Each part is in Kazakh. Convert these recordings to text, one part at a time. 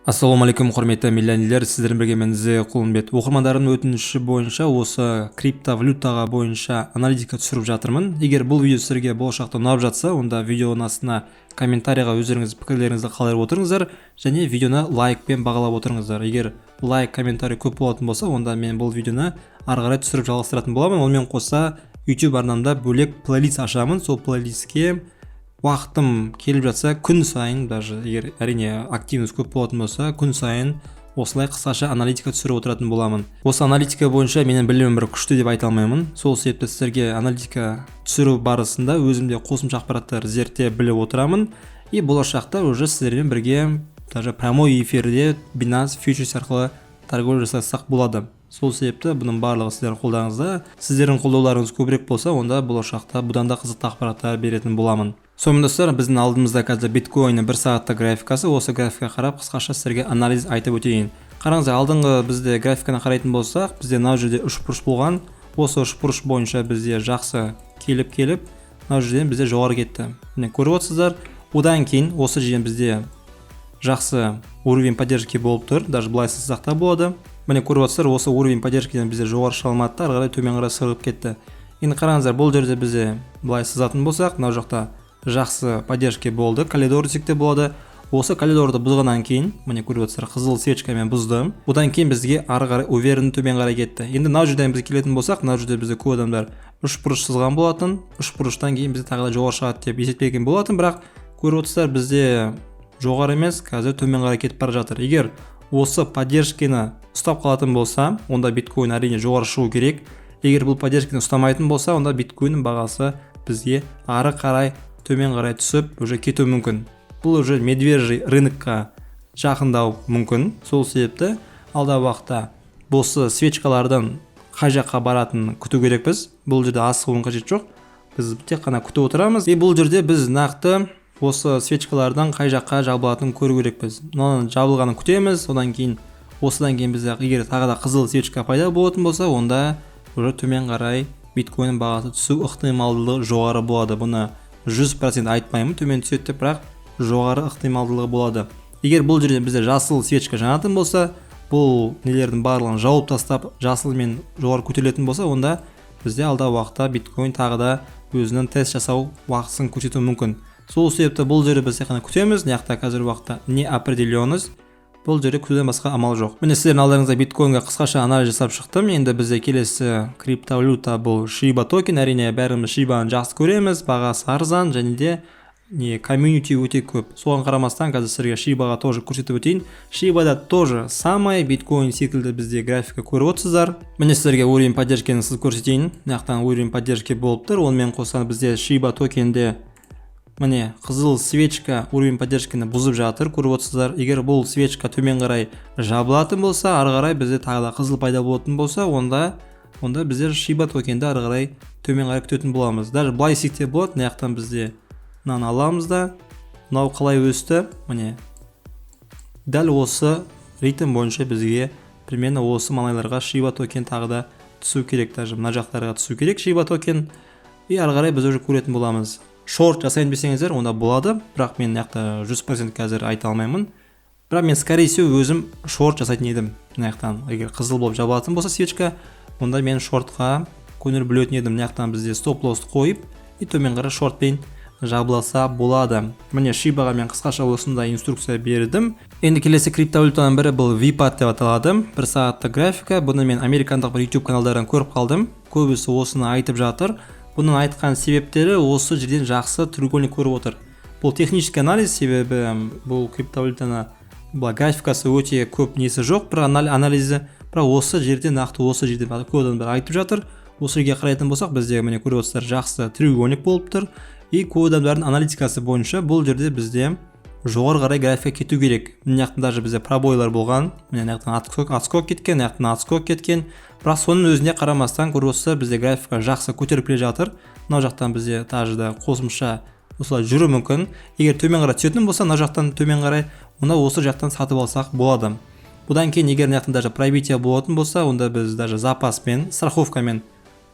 Ассалаумағалейкум, құрметті миллионерлер! Сіздермен бірге мен, Зе Құлымбет. Оқырмандарымның өтініші бойынша осы криптовалютаға бойынша аналитика түсіріп жатырмын. Егер бұл видео сіздерге болашақта ұнап жатса, онда видеоның астына комментарийға өздеріңіз пікірлеріңізді қалдырып отырыңыздар және видеоны лайкпен бағалап отырыңыздар. Егер лайк, комментарий көп болатын болса, онда мен бұл видеоны ары қарай түсіріп жалғастыратын боламын. Онымен қоса YouTube арнамда бөлек плейлист ашамын. Сол плейлистке уақытым келіп жатса, күн сайын, даже егер, әрине, активность көп болатын болса, күн сайын осылай қысқаша аналитика түсіріп отыратын боламын. Осы аналитика бойынша менің білімім бір күшті деп айта алмаймын. Сол себепті сіздерге аналитика түсіру барысында өзім де қосымша ақпараттар зерттеп, біліп отырамын. И болашақта уже сіздермен бірге даже прямой эфирде Binance фьючерс арқылы торговля жасасақ болады. Сол себепті бұның барлығы сіздердің қолдарыңызда. Сіздердің қолдауларыңыз көбірек болса, онда болашақта бұдан да қызықты ақпараттар беретін боламын. Сонымен, достар, біздің алдымызда қазір биткоиннің бір сағаттық графикасы. Осы графикаға қарап, қысқаша сіздерге анализ айтып өтейін. Қараңыздар, алдыңғы бізде графиканы қарайтын болсақ, бізде мынау жерде үшбұрыш болған. Осы үшбұрыш бойынша бізде жақсы келіп келіп, мынау жерден бізде жоғары кетті, міне, көріп отырсыздар. Одан кейін осы жерден бізде жақсы уровень поддержки болып тұр, даже былай сызсақ та болады. Міне, көріп отырсыздар, осы уровень поддержкиден бізде жоғары шыға алмады да, ары қарай төмен қарай сырғып кетті. Енді қараңыздар, бұл жерде бізде былай сызатын болсақ, мынау жақта жақсы поддержка болды, коридор десек те болады. Осы коридорды бұзғаннан кейін, міне, көріп отырсыздар, қызыл свечкамен бұзды. Одан кейін бізге ары қарай уверенно төмен қарай кетті. Енді мынау жерден біз келетін болсақ, мынау жерде бізде көп адамдар үшбұрыш сызған болатын. Үшбұрыштан кейін бізде тағы да жоғары шығады деп есептеген болатын. Бірақ көріп отырсыздар, бізде жоғары емес, қазір төмен қарай кетіп бара жатыр. Егер осы поддержканы ұстап қалатын болса, онда биткоин, әрине, жоғары шығу керек. Егер бұл поддержканы ұстамайтын болса, онда биткоиннің бағасы бізге ары қарай төмен қарай түсіп, уже кетуі мүмкін. Бұл уже медвежий рынокқа жақындау мүмкін. Сол себепті алдағы уақытта осы свечкалардың қай жаққа баратынын күту керекпіз. Бұл жерде асығудың қажеті жоқ, біз тек қана күтіп отырамыз. И бұл жерде біз нақты осы свечкалардың қай жаққа жабылатынын көру керекпіз. Мынаның жабылғанын күтеміз. Одан кейін, осыдан кейін бізде егер тағы да қызыл свечка пайда болатын болса, онда уже төмен қарай биткоиннің бағасы түсу ықтималдылығы жоғары болады. Бұны 100% айтпаймын төмен түседі деп, бірақ жоғары ықтималдылығы болады. Егер бұл жерде бізде жасыл свечка жанатын болса, бұл нелердің барлығын жауып тастап, жасылмен жоғары көтерілетін болса, онда бізде алдағы уақытта биткоин тағы да өзінің тест жасау уақытысын көрсетуі мүмкін. Сол себепті бұл жерде біз тек қана күтеміз. Мына жақта қазіргі уақытта неопределенность, бұл жерде күтуден басқа амал жоқ. Міне, сіздердің алдарыңызда биткоинға қысқаша анализ жасап шықтым. Енді бізде келесі криптовалюта бұл Шиба токен. Әрине, бәріміз Шибаны жақсы көреміз, бағасы арзан және де не комьюнити өте көп. Соған қарамастан, қазір сіздерге Шибаға тоже көрсетіп өтейін. Шибада тоже самое биткоин секілді бізде графика, көріп отырсыздар. Міне, сіздерге уровень поддержканы сызып көрсетейін. Мына жақтан уровень поддержки болып тұр. Онымен қоса бізде Шиба токенде, міне, қызыл свечка уровень поддержканы бұзып жатыр, көріп отырсыздар. Егер бұл свечка төмен қарай жабылатын болса, ары қарай бізде тағы да қызыл пайда болатын болса, онда біздер Шиба токенді ары қарай төмен қарай күтетін боламыз. Даже былай істесек те болады. Мына жақтан бізде мынаны аламыз да, мынау қалай өсті, міне, дәл осы ритм бойынша бізге примерно осы маңайларға Шиба токен тағы да түсу керек, даже мына жақтарға түсу керек Шиба токен. И ары қарай біз уже көретін боламыз. Шорт жасайын десеңіздер, онда болады, бірақ мен мына жақта 100% қазір айта алмаймын. Бірақ мен, скорее всего, өзім шорт жасайтын едім. Мына жақтан егер қызыл болып жабылатын болса свечка, онда мен шортқа көңіл бөлетін едім. Мына жақтан бізде стоп лосс қойып и төмен қарай шортпен жабылса болады. Міне, Шибаға мен қысқаша осындай инструкция бердім. Енді келесі криптовалютаның бірі бұл Випат деп аталады. Бір сағаттық графика. Бұны мен американдық бір YouTube каналдардан көріп қалдым, көбісі осыны айтып жатыр. Бұның айтқан себептері: осы жерден жақсы треугольник көріп отыр. Бұл технический анализ, себебі бұл криптовалютаны былай графикасы өте көп несі жоқ бір анализі, бірақ осы жерде, нақты осы жерде көп адамдар айтып жатыр. Осы жерге қарайтын болсақ, бізде, міне, көріп отырсыздар, жақсы треугольник болып тұр. И көп адамдардың аналитикасы бойынша бұл жерде бізде жоғары қарай графика кету керек. Мына жақтан даже бізде пробойлар болған, міне, мына жақтан отскок кеткен, мына жақтан отскок кеткен. Бірақ соның өзіне қарамастан, көріп отырсыздар, бізде графика жақсы көтеріліп келе жатыр. Мынау жақтан бізде тағы да қосымша осылай жүруі мүмкін. Егер төмен қарай түсетін болса, мына жақтан төмен қарай, онда осы жақтан сатып алсақ болады. Бұдан кейін егер мына жақтан даже пробитие болатын болса, онда біз даже запаспен, страховкамен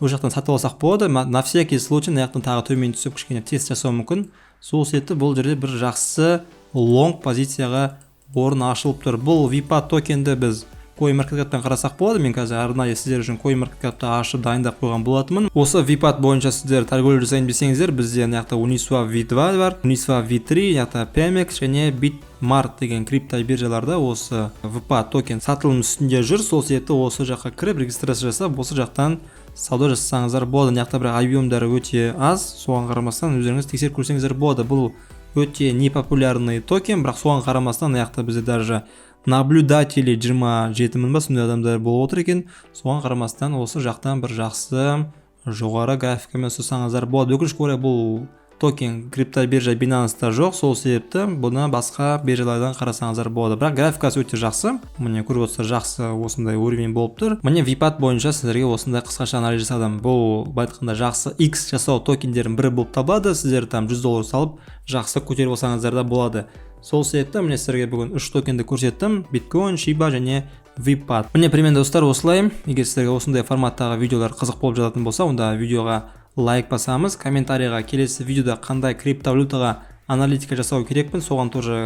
ол жақтан сатып алсақ болады. На всякий случай мына жақтан тағы төмен түсіп, кішкене тест жасауы мүмкін. Сол себепті бұл жерде бір жақсы лонг позицияға Орын ашылып тұр. Бұл VPAD токенді біз CoinMarketCap-тан қарасақ болады. Мен қазір арнайы сіздер үшін CoinMarketCap-ты ашып, дайындап қойған болатынмын. Осы VPAD бойынша сіздер торговля жасайын десеңіздер, бізде мына жақта Uniswap V2 бар, Uniswap V3, мына жақта Phemex және Bitmart деген крипто биржаларда осы VPAD токен сатылым үстінде жүр. Сол себепті осы жаққа кіріп, регистрация жасап, осы жақтан сауда жасасаңыздар болады. Мына жақта бірақ объемдары өте аз, соған қарамастан өздеріңіз тексеріп көрсеңіздер болады. Бұл өте непопулярный токен, бірақ соған қарамастан мына жақта бізде даже наблюдатели 27 мың ба, сондай адамдар болып отыр екен. Соған қарамастан осы жақтан бір жақсы жоғары графикамен ұстасаңыздар болады. Өкінішке орай, бұл токен криптобиржа Binance'та жоқ, сол себепті бұны басқа биржалардан қарасаңыздар болады. Бірақ графикасы өте жақсы, міне, көріп отырсыздар, жақсы осындай уровень болып тұр. Міне, VPAD бойынша сіздерге осындай қысқаша анализ жасадым. Бұл, былай айтқанда, жақсы X жасау токендерінің бірі болып табылады. Сіздер там 100 доллар салып, жақсы көтеріп алсаңыздар да болады. Сол себепті, міне, сіздерге бүгін үш токенді көрсеттім: биткоин, шиба және VPAD. Міне, примерно, достар, осылай. Егер сіздерге осындай форматтағы видеолар қызық болып жататын болса, онда видеоға лайк басамыз, комментарийға келесі видеода қандай криптовалютаға аналитика жасау керекпін, соған тоже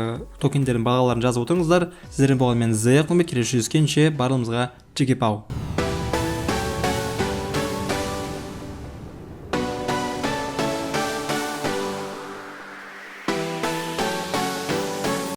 токендердің бағаларын жазып отырыңыздар. Сіздермен болған мен, Зе. Келесі жүздескенше, барлығымызға чеки пау.